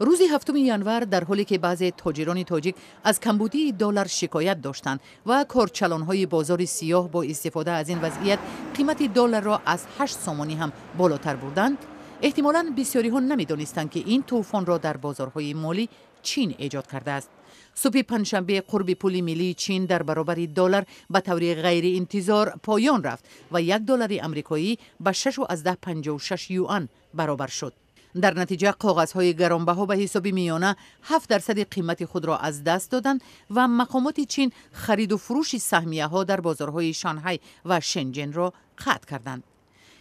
Рӯзи 7 январ, дар ҳоле ки баъзе тоҷирони тоҷик аз камбудии доллар шикоят доштанд ва корчалонҳои бозори сиёҳ бо истифода аз ин вазъият қимати долларро аз 8 сомонӣ ҳам болотар бурданд, эҳтимолан бисёриҳо намедонистанд, ки ин тӯфонро дар бозорҳои молӣ Чин эҷод кардааст. Субҳи панҷшанбе қурби пули миллии Чин дар баробари доллар ба таври ғайриинтизор поён рафт ва 1 доллари амрикоӣ ба 6,56 юан баробар шуд. Дар натиҷа коғазҳои гаронбаҳо ба ҳисоби миёна 7 дарсади қимати худро аз даст доданд ва мақомоти Чин хариду фурӯши саҳмияҳо дар бозорҳои Шанхай ва Шенҷенро қатъ карданд.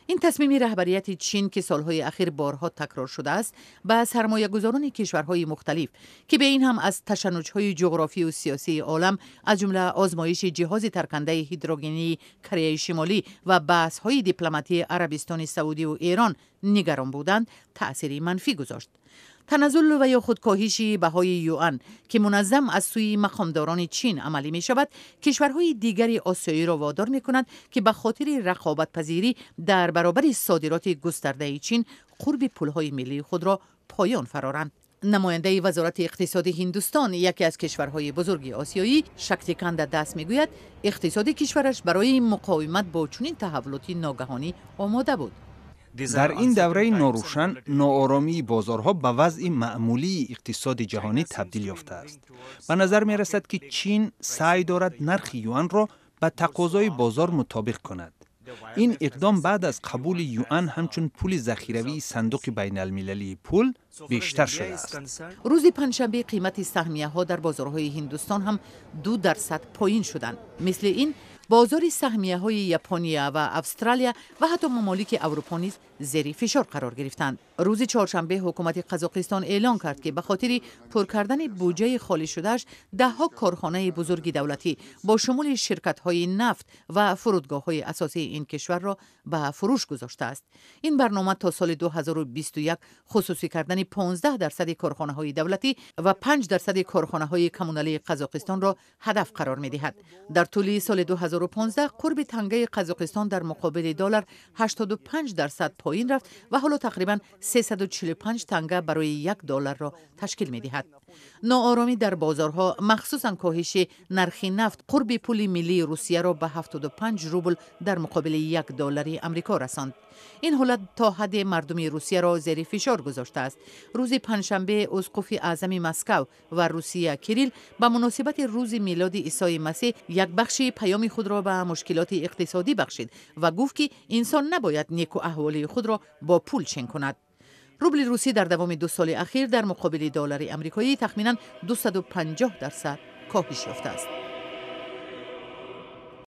Ин тасмими раҳбарияти Чин, ки солҳои ахир борҳо такрор шудааст, ба сармоягузорони кишварҳои мухталиф, ки бе ин ҳам аз ташаннуҷҳои ҷуғрофию сиёсии олам, аз ҷумла озмоиши ҷиҳози таркандаи ҳидрогении Кореяи Шимолӣ ва баҳсҳои дипломатии Арабистони Саудиву Эрон нигарон буданд, таъсири манфӣ гузошт. Таназзул ва ё худ коҳиши баҳои юан, ки муназзам аз сӯи мақомдорони Чин амалӣ мешавад, кишварҳои дигари осиёиро водор мекунад, ки ба хотири рақобатпазирӣ дар баробари содироти густардаи Чин қурби пулҳои миллии худро поён фароранд. Намояндаи Вазорати иқтисоди Ҳиндустон, яке аз кишварҳои бузурги осиёӣ, Шактиканда Дас мегӯяд, иқтисоди кишвараш барои муқовимат бо чунин таҳаввулоти ногаҳонӣ омода буд. Дар ин давраи норӯшан нооромии бозорҳо ба вазъи маъмулии иқтисоди ҷаҳонӣ табдил ёфтааст. Ба назар мерасад, ки Чин саъй дорад нархи юанро ба тақозои бозор мутобиқ кунад. Ин иқдом баъд аз қабули юан ҳамчун пули захиравии Сандуқи байналмилалии пул бештар шудааст. Рӯзи панҷшанбе қимати саҳмияҳо дар бозорҳои Ҳиндустон ҳам 2 дарсад поин шуданд. Мисли ин бозори саҳмияҳои Япония ва Австралия ва ҳатто мамолики Аврупо низ зери фишор қарор гирифтанд. Рӯзи чоршанбе ҳукумати Қазоқистон эълон кард, ки ба хотири пур кардани буҷаи холишудааш даҳҳо корхонаи бузурги давлатӣ бо шумули ширкатҳои нафт ва фурудгоҳҳои асосии ин кишварро ба фурӯш гузоштааст. Ин барнома то соли 2021 хусусӣ кардани 15 дарсади корхонаҳои давлатӣ ва 5 дарсади корхонаҳои коммуналии Қазоқистонро ҳадаф қарор медиҳад. Дар тӯли соли 2015 қурби тангаи Қазоқистон дар муқобили доллар 85% поин рафт ва ҳоло тақрибан 345 танга барои 1 долларро ташкил медиҳад. Нооромӣ дар бозорҳо, махсусан коҳиши нархи нафт, қурби пули миллии Русияро ба 75 рубл дар муқобили 1 доллари Амрико расонд. Ин ҳолат то ҳадде мардуми Русияро зери фишор гузоштааст. Рӯзи панҷшанбе усқуфи аъзами Москав ва Русия Кирилл ба муносибати рӯзи милоди Исои Масеҳ як бахши паёми худро ба мушкилоти иқтисодӣ бахшид ва гуфт, ки инсон набояд неку аҳволии худро бо пул чен кунад. Рубли русӣ дар давоми 2 соли ахир дар муқобили доллари амрикоӣ тахминан 250% коҳиш ёфтааст.